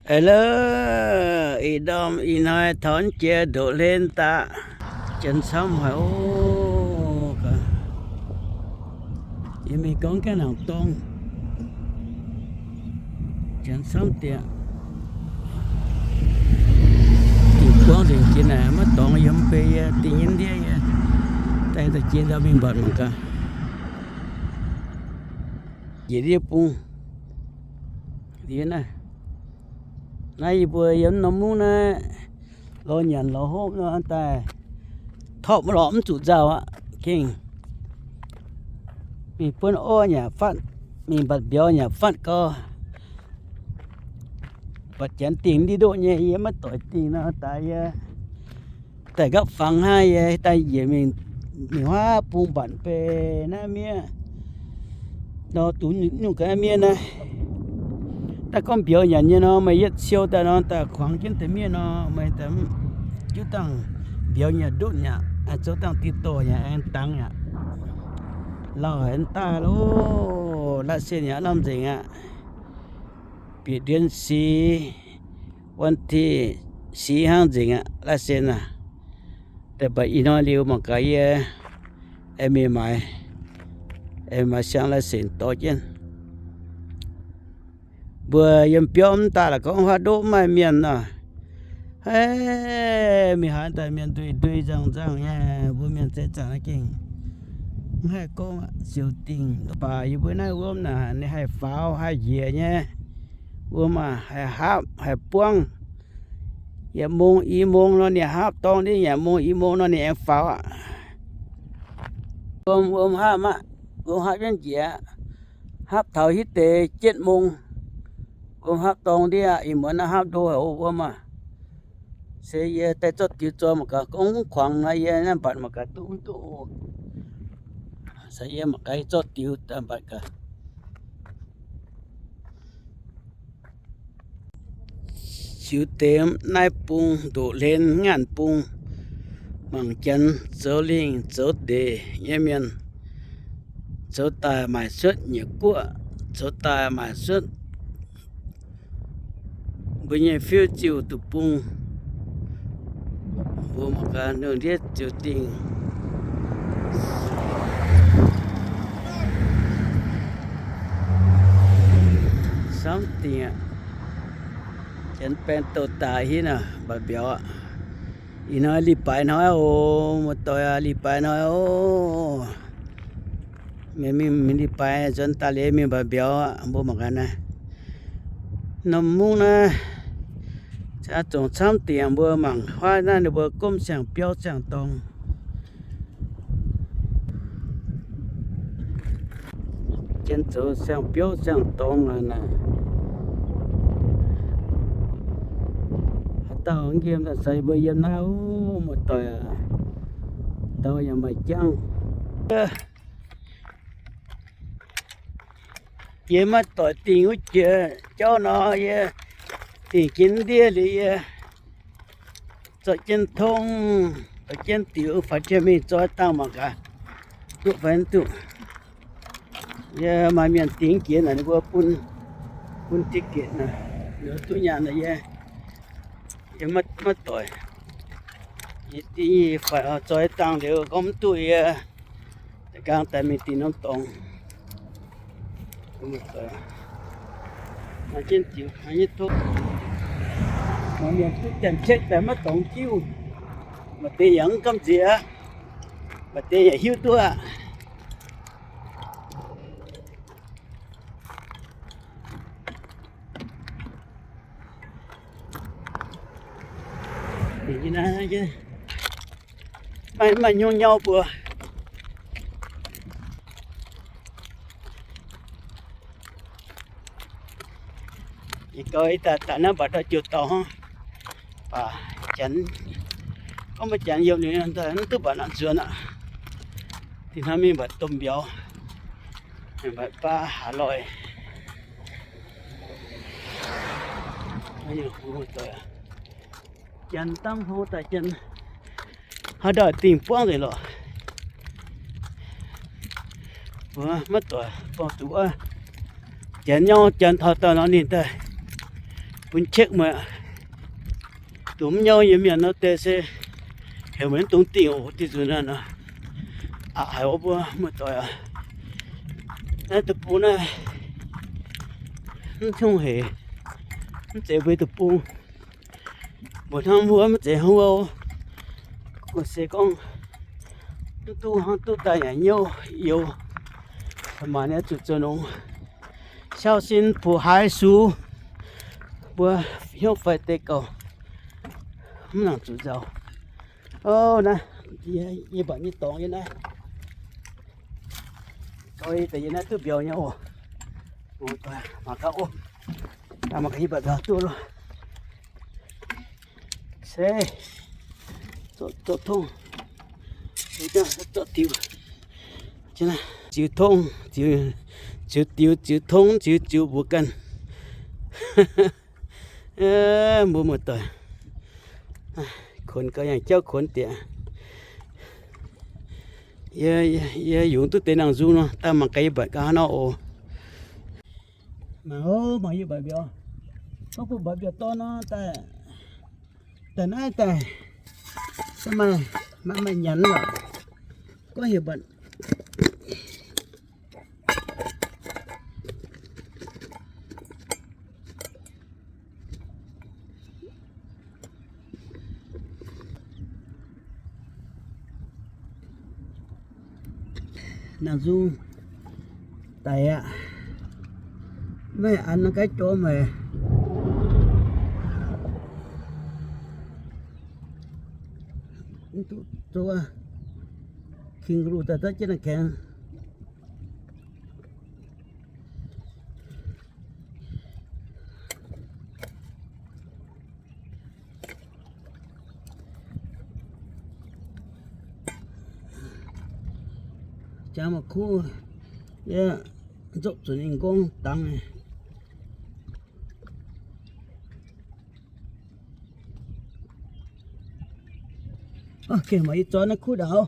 Aeqv, ih ndorm ih hnoi taux jiex ndoqv hlen daaih, janx camv haic oc. Yie mingh gorngv gaengh nangc dorngx, janx camv diex. Dingc buangv nzengc jiex naaic maiv dorngx yiem bei yie dingh nyei ndiev yie. Daaih daaih jiex ndau mingh mbatc mangc gaax. Njiec ndiev bung. Liuz naaiv, naaiv yie mbuo yiem norm mungv naaiv, lorz nyanc lorz hopv nor daaih, torpv lorz mv zuqc nzauh aqv. Gengh mingh buonv orv nyei fatv, mingh mbatc mbiauz nyei fatv gau. Mbatc janx dingh ndiev ndoqv nyei, yie maiv doic dingh nor daaih yie daaih nqapv fangx hnangv, yie daaih njiec mingh, mingh huaav bung mbatc bei naaiv miev nor, dungx nyungc ga'naaiv miev naaiv. Daaih gorngv mbiauz nyanc nyei nor, meih yietv ciou daaih nor, daaih kuangx jienv deix miev nor, meih daaih juv dangh mbiauz nyanc ndutv nyei aqv, zoux dangh diuh dorh nyei aengx dangx nyei aqv. Lauh haic daaih loh, la'sen yaac norm nzengc aqv. Bieqc ndien si, วันที่สี่ hnangv nzengc aqv, la'sen aac. Daaih mbatc ih hnoi liuz mangc gaax yie aengx mingh maaiz, aengx maaiz siang la'sen dorh jienv. Mbuo yiem biauv mv daaih la'gorngv huaav ndoqv mv maaih mienh nor. Haiv, mingh haaix daaih mienh nduih nduih nzangc nzangc nyei, mbuo mienh zeiz zanc naaiv gengh mv haih gorngv aqv. Siouc dingc baac yie mbuo naaiv wuom naaic ninh haih faaux haih njiec nyei. Wuom aah, haih haapv haih buangv. Yietc mong i mong nor ninh haapv dorng ndiev, yietc mong i mong nor ninh aengx faaux aqv. Wuom, wuom haapv aqv, wuom haapv jienv njiec aqv. Haapv taux hitv deix jietv mong, wuom haapv dorng ndiev aqv. Ih muonz naaiv haapv ndo haic oc wuom aah. Se yie daaih zorqv diux zoux mangc gaax, gorngv mv kuangx nor yie naaiv mbatc mangc gaax duqv mv duqv oc. Se yie mangc gaax zorqv diux daaih mbatc gaax. Ziux deix naaiv bung ndoqc hlen ngaanh bung, mangc janx zoux lingh zoux ndeic nyei mienh, zoux daaih maaic cuotv nyei guoqv, zoux daaih maaic cuotv mbuo nyei fiuv-ziuh duqv bung. Mbuo mangc gaax ninh ndiev ziux dingh. Samv dingc aqv. Janx baeng douh daaih hitv naaic mbaac mbiauz aqv. Ih hnoi li baaix hnoi oc, muoz-doic aac, li baaix hnoi oc. Mienh mingh, mingh li baaix nzuonx daaih liuz mingh mbaac mbiauz aqv. Mbuo mangc gaax naaiv, norm mungv naaiv zongc camv dingc. Mbuo mangc huaav naaiv ninh mbuo gomv siang-biauv siang-dorngx. Janx zoux siang-biauv siang-dorngx naaic. Haaix dauh nqemh daaih se mbuo yiem naaiv oc, muoz-doic aac. Ndau yaac maaih jangv. Yie maiv doic dingh wuov jiex jauv nor, yie dingh jienv ndiev liuz yie zorqv jienv tongv, zorqv jienv diux faix jiex mingh zoi dangh mangc gaax duqv fai mv duqv. Yie maaih mienh dingh jiex naaic ninh mbuo bun, bun ticket naaic, ninh duqv nyaanh naaic yie, yie maiv, maiv doic. Yie dingh faix zoi dangh liuz gorngv mv duqv yie da'gaang daaih mingh dingh norm dorngx. Maaih jienv diux, maaih jienv tov. Maaih mienh duqv janx-caeqv daaih maiv dorngx jiuv. Maaih deix yaac mv gamh nziex, maaih deix yaac hiuv duqv aqv. Maaih, maaih nyungc nyau mbuox. Ih gau ih daaih daaih naaiv mbatc ndau jiu dauh hnangv. Baac janx, gorngv mbuo janx yiem ninh mv duqv mbatc nangc nzuonx aqv. Dingh hnamv mingh mbatc domh mbiauz, mbatc baav haaix loic. Janx dangv hlo daaih janx haaix dauh dingh buangv nzengc lorqc. Maiv doic buangh zuqc wuov. Janx nyau janx taux dauh nor ninh daaih bun check meih. Dongh mv nyauv nyei mienh nor deix se heuc meih mv dungx dingh oc. Dih nzunc naaiv nor, aqc haic wuov mbuo muoz-doic aac. Naaiv deic-bung naaiv mv hiuv hec, mv zeiz mbuo deic-bung. Mbuo hnangv wuov mv zeiz hnangv wuov. Gu'se gorngv mv duqv hnangv duqv daaih yaac nyouv youz. Maaih nyei zuqc zoux nongx, siau sin puq haaix sux, mbuo hnyouv fai deix gauh mv nangc zuqc nzauh. Ov, naaiv yie mbatc nyei dorngx yie naaiv. Yie naaiv duqv mbiauz nyei oc. Mangc gaax oc. Mangc gaax yie mbatc mbiauz duqv loh. Se, zorqv tongv, zorqv diux, ziux tongv, ziux diux, ziux tongv, ziux, ziux mbuox ganh. Mbuo muoz-doic, kuonx gau yangh jauv kuonx diex. Yie, yie yungz duqv deix nangh nzung nor, daaih mangc gaax yie mbatc gaax haaix nor oc. Mangc oc, mangc yie mbatc mbiauz. Gorngv mbuo mbatc mbiauz dorn nor, daaih, daaih naaiv daaih, maaih, maaih, maaih nyanc lorqc. Gorngv heuc mbatc nangh nzung daic aqv. Maiv an nor gaiv jorm haic. Mv duqv zoux aqv. Kangaroo daaih zorqv jienv naaiv kaengx. Jangx mangc kuv, yie nzopv zuqc ninh nqorngv dangx. Gengh maaih yie zorqv naaiv kuv ndaauv.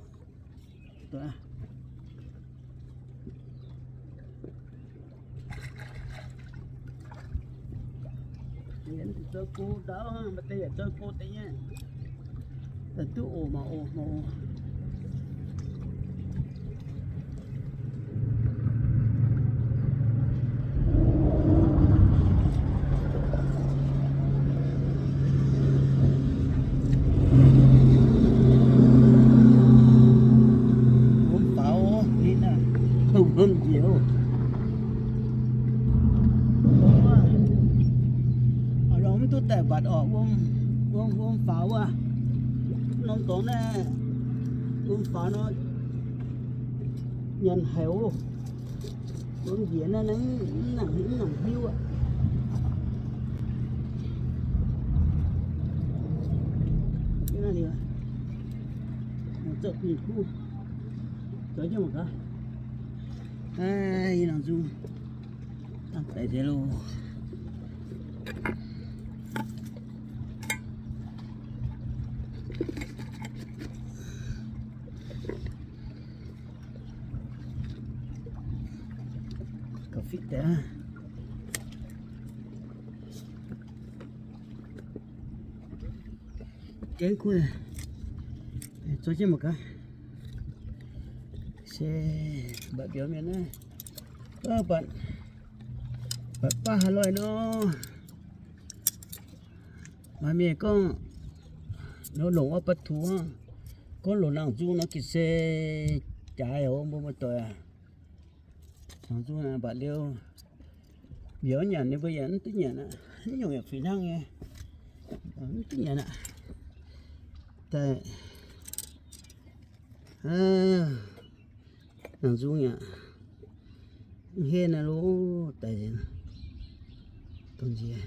Zoux go ndaauv, maaih deix yaac zoux go deix nyei. Duqv oc, mangc oc, mangc oc. Wuom faaux, wuom njiec. Lorz mv duqv daaih mbatc orqc, wuom, wuom faaux wuov. Norm dorngx naaiv, wuom faaux nor, nyanc haic oc. Wuom njiec naaiv, mv nangc, mv nangc hiuv aqv. Zoux kuv, zoux jienv mangc gaax. Aav, yie nangc nzung dangh daic nzengc loh. Gauh fitv deix aqv. Jengv kuv, zoux jienv mangc gaax. Se mbatc mbiauz mienh naaiv, mbatc, mbatc baav haaix loih nor. Maaih mienh gorngv nor longc oix ba'tuc, gorngv longc nangc nzung nor gitv se jaaix oc, mbuo muoz-doic aac. Nangc nzung mbatc liuz, mbiauz nyanc ninh mbuo yaac mv duqv nyanc aqv, mv nyungc yaac fih hnangv nyei, mv duqv nyanc aqv. Daaih nangc nzung yaac mv henv naaiv loh, daic nzengc. Dongh nziex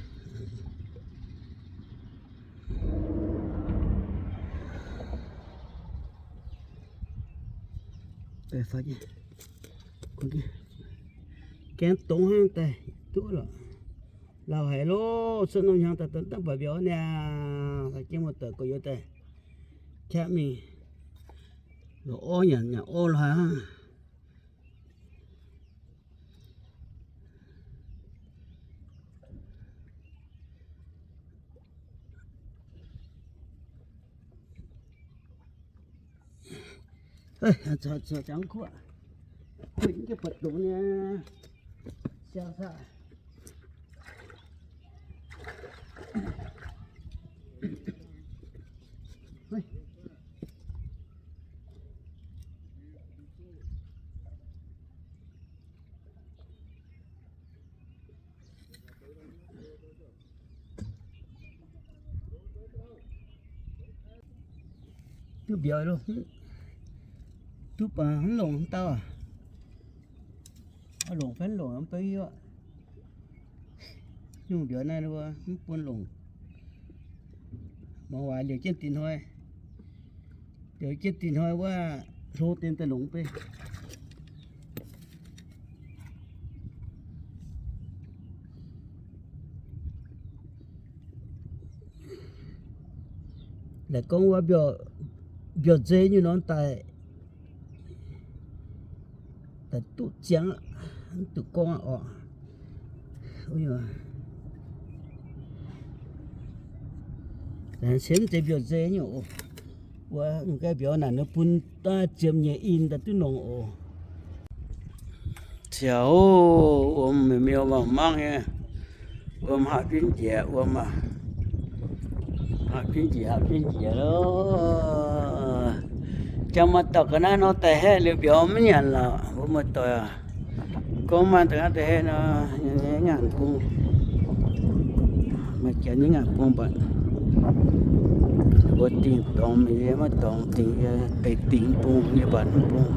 gaeng dongz hnangv daaih duqv lorqc. Lauh haic loh, cuotv norm hnyangx daaih daaih mbatc mbiauz niaa, jienv muoz-doic gorx-youz daaih qaqv mingh lorz orv nyanc, nyanc orv lorz haaix aqv. Zoux, zoux jangx kuv, kuv mv gaengh buatc dongz nyei, siang saah. Duqv mbiauz loh, duqv baac mv longc dauh aac. Longc fai mv longc mv baac hiuv. Nyungc mbiauz naaiv mv bun longc. Mangc waac liouc jienv dinh hnoi, liouc jienv dinh hnoi wuov hlo deix daaih longc beiv. Naaic gorngv wuov mbiauz nzeix nyungc nor daaih, daaih duqv ziangx, mv duqv gorngv aqv oc. Sienx mv zeiz mbiauz nzeix nyungc oc. Wuov mv gaengh mbiauz naaic nor bun daaih ziemx nyeic in daaih duqv nongc oc. Ciouv, wuom miuc miuc mangc mangc nyei, wuom haav jienv njiec, wuom haav jienv njiec, haav jienv njiec loh. Jangx maaih dauh ga'naaiv nor daaih haeqv liuz mbiauz mv nyanc lorqc, mbuo muoz-doic aac. Gorngv maaih dauh ga'naaiv daaih haeqv nor, nyanc bung, maaih janx nyei nyanc bung mbatc. Mbuo dingh dorngx mingh yie maiv dorngx dingh yie, deix dingh bung yie mbatc bung.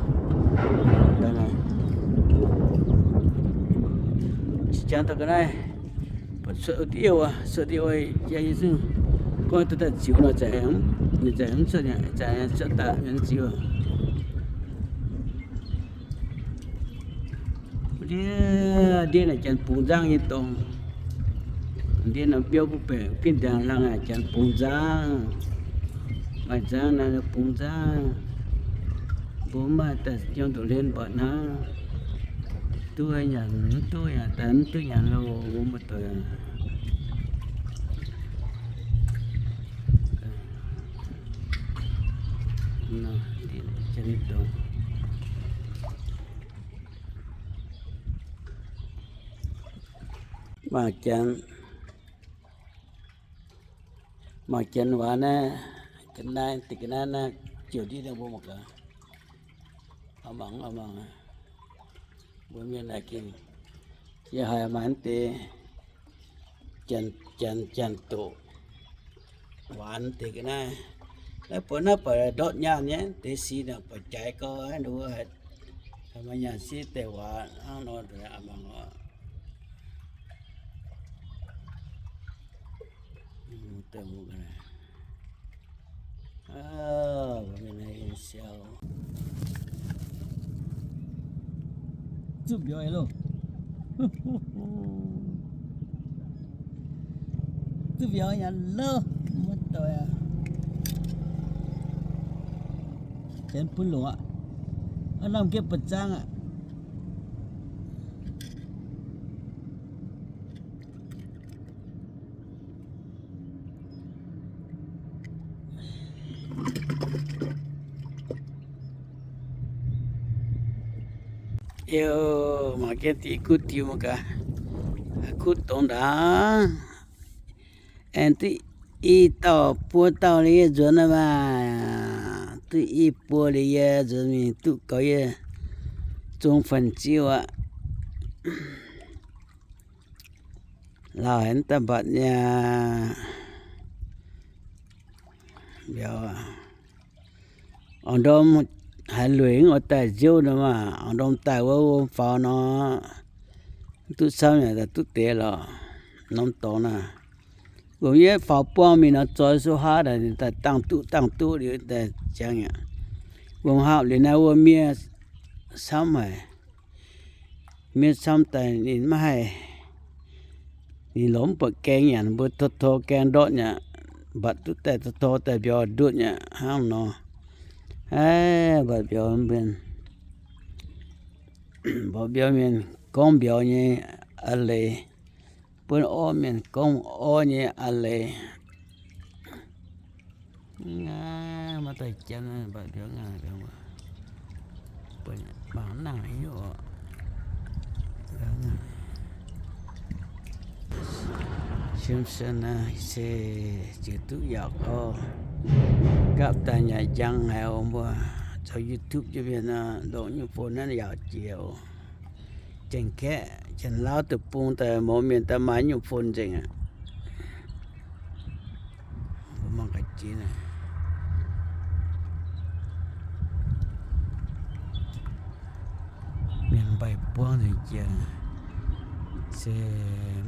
Jangx dauh ga'naaiv, cuotv diuv, cuotv diuv, jaa yie zungv gorngv daaih ziux nor, ninh zungv cuotv, cuotv daaih ziux. Ndiev, ndiev naaic janx bungx nzangv nyei dorngx. Ndiev nor biouv bun baengc ginh ndiangx hlang aac, janx bungx nzangv. Maaih nzangv naaiv bungx nzangv. Mbuo mv maaih daaih nyei ndoqc hlen mbatc hnangv. Duqv nyanc mv duqv nyanc daaih mv duqv nyanc loh, mbuo muoz-doic. Mangc janx, mangc janx waanc naaiv, ga'naaiv, deix ga'naaiv naaiv ziouc ndiev daaih mbuo mangc gaax. Mangc, mangc, mbuo mienh naaic gengh yie haiz maaih deix janx, janx, janx doqc waanc deix ga'naaiv. Naaiv buatc naaiv buatc ndortv nyaanh nyei, deix si naaic buatc jaaix gau, nduov haiz maaih nyaanh siev deix waanc hnangv nor, mangc oc. Zuqv mbiauz loh. Zuqv mbiauz nyanc loh. Maiv doic aqv. Janx bun longc aqv. Aav, norm jienv ba'zangv aqv. Eo, mangc jienv diuh kuv diuh mangc gaax, kuv dongh ndaangc. Aengx duqv i dauh buo dauh liuz yie nzuonx aqv maah. Duqv i buo liuz yie nzuonx mingh duqv gaux yie zong fan-ziu aqv. Lauh haic mv daaih mbatc nyei aqv. Mbiauz, orn-ndorm haiz lueic mv oix daaih nziouv nor maah, orn-ndorm daaih wuov wuom faaux nor, mv duqv camv yaac daaih duqv deix lorqc. Norm dorngx naaiv, wuom yie faaux buangh mingh nor, zoi sou haav daaih, ninh daaih dangh duqv dangh duqv liuz daaih ziangx aqv. Wuom haapv liuz naaiv wuom miev camv haic. Miev camv daaih ninh maiv haih, ninh lorz mv buatc gaeng nyanc, mbuo tor tor gaeng ndortv nyei aqv, mbatc duqv daaih tor tor daaih mbiauz ndutv nyei aqv hnangv nor. Aav, mbatc mbiauz mienh, mbatc mbiauz mienh gorngv mbiauz nyei a'leiz, bun orv mienh gorngv orv nyei a'leiz. Maiv daaih janx mbatc mbiauz ngaih mbiauz. Mangc nangc hiuv oc. Siemv sen naaiv se ziouc duqv yaac gorx, nqaapv daaih nyanc njang haic oc. Mbuo zoux YouTube jienv mienh nor, ndongc nyungc phone naaiv yaac jiex oc. Zengc kaeqv, Janx-Lauv deic-bung daaih mouz mienh daaih maaih nyungc phone nzengc aqv. Mbuo mangc gaax jiex naaic. Mienh mbaih buangv nzengc jiex, se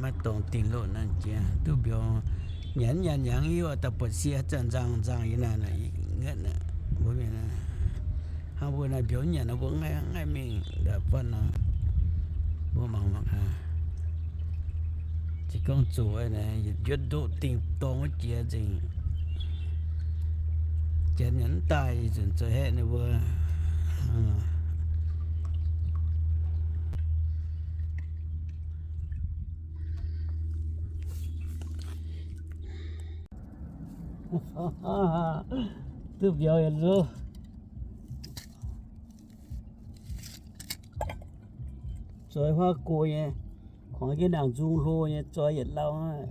maiv dongz dingh loh naaiv jiex duqv mbiauz nyanc nyanc nyanc hiuv daaih buatc sie zanc nzangc nzangc yie naaic, naaic, mbuo mienh hnangv mbuo naaiv mbiauz nyanc nor mbuo ngaih ngaih mingh daaih buatc nor, mbuo mangc mangc aqv. Se gorngv zuqc naaic, yietc njuotv ndoqv dingh dorng wuov jiex nzengc. Janx nyanc mv daaih, yietc nzunc zoux haeqv ninh mbuo. Duqv mbiauz yietc nzunc. Zoix huaav gox nyei, kungx jienv nangc nzung hlo nyei, zoix yietc lauh aqv.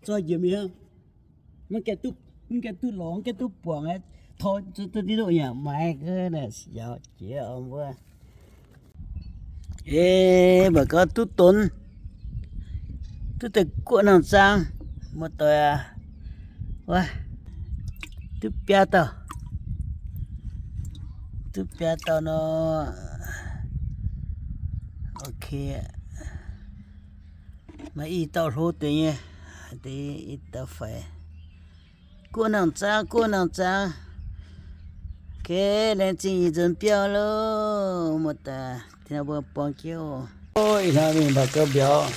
Zoih njiec mingh, mv gaengh duqv lorz, mv gaengh duqv buangc, tor duqv diqv duqv nyanc maaiz gau naaic, siaaux jiex mbuo. Ei, mbuo gau duqv donx, duqv deix guoqv nangh zaang, muoz-doic aac. Wuov, duqv biaa dauh, duqv biaa dauh nor, ok. Maaih i dauh hlo deix nyei, deix i dauh faix. Guoqv nangh zaang, guoqv nangh zaang. Geh laengz zingh ih nzuonx biauv loh, muoz-doic, tin mbuo buangh jienv oc. Ih hnoi mingh mbatc gau mbiauz,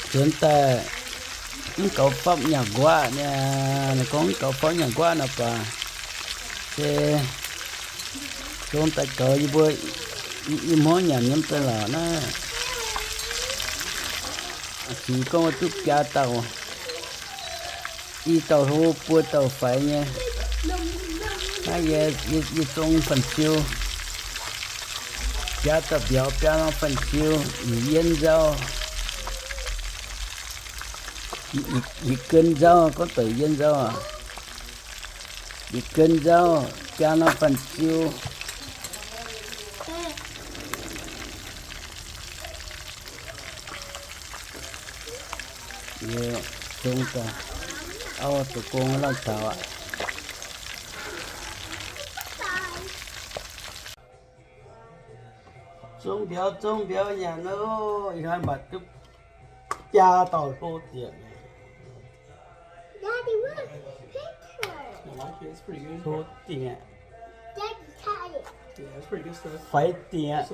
nzuonx daaih mv gaux fapv nyanc nquaqv niaa. Ninh gorngv mv gaux fapv nyanc nquaqv nor baac, se zong daaih gaux yie mbuo i hmuangv nyanc nyei daaih lorqc naaiv. Cingx gorngv duqv biaa dauh, i dauh hlo buo dauh faix nyei. Naaiv yie, yie zong fanh ziu, biaa dauh mbiauz, biaa norm fanh ziu, yietc yienv nzauv, yietc gen nzauv, gorngv deix yietc yienv nzauv, yietc gen nzauv, biaa norm fanh ziu. Yie zong daaih auv zoux gong lamh taux aqv. Zong mbiauz, zong mbiauz nyanc loh. Ih hnoi mbatc duqv biaa dauh hlo dieqc. Hlo dieqc. Faix dieqc.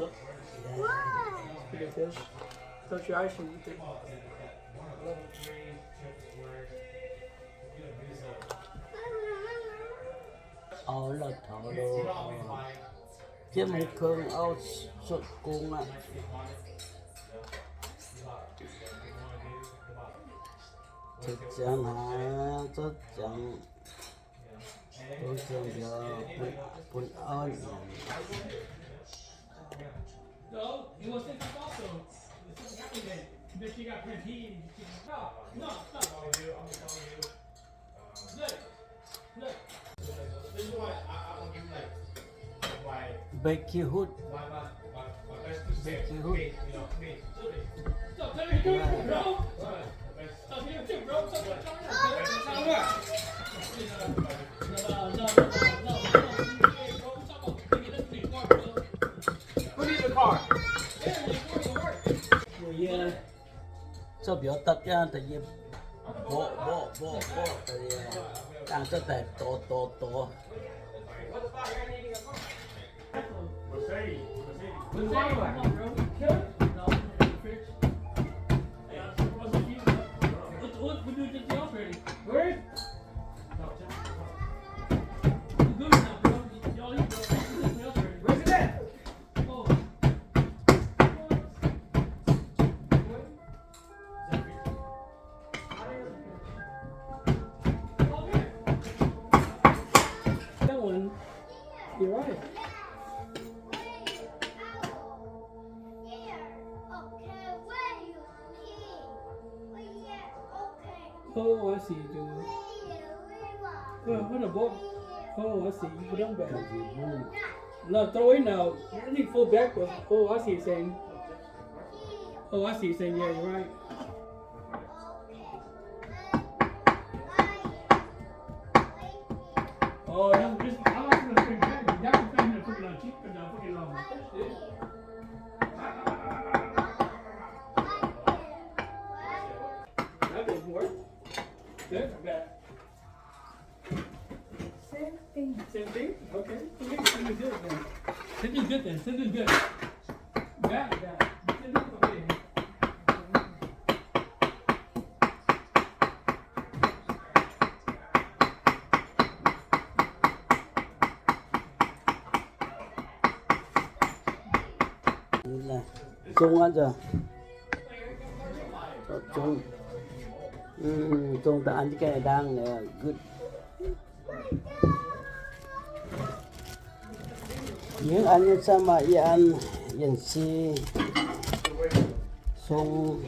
Auv lauh taux loh, jienv mv kong auv cuotv gong aqv. Ziangx haaix zorqv ziangx, bun ziangx mbiauz bun auv nyanc. Barbecue hood. Barbecue hood. Mbiauz dapv jaa daaih yie mborqv mborqv mborqv mborqv daaih, dangh cuotv daaih dorh dorh dorh. That one, you're right. Oh, I see, dude. Well, what about? Oh, I see. You put them back. No, throw in now. Let me pull back. Oh, I see what you're saying. Oh, I see what you're saying. Yeah, you're right. Oh, no, this, I was gonna say that. That's the thing that put it on cheap, but I put it on. That didn't work. Good, bad. Same thing. Same thing? Okay. Okay, same is good then. Same is good then. Same is good. Bad, bad. Same is okay. Zong aqv nzunc. Zong, zong daaih an jienv gaengh ndaang, good. Yie an nyei camv maaih yie an, yie si, zong.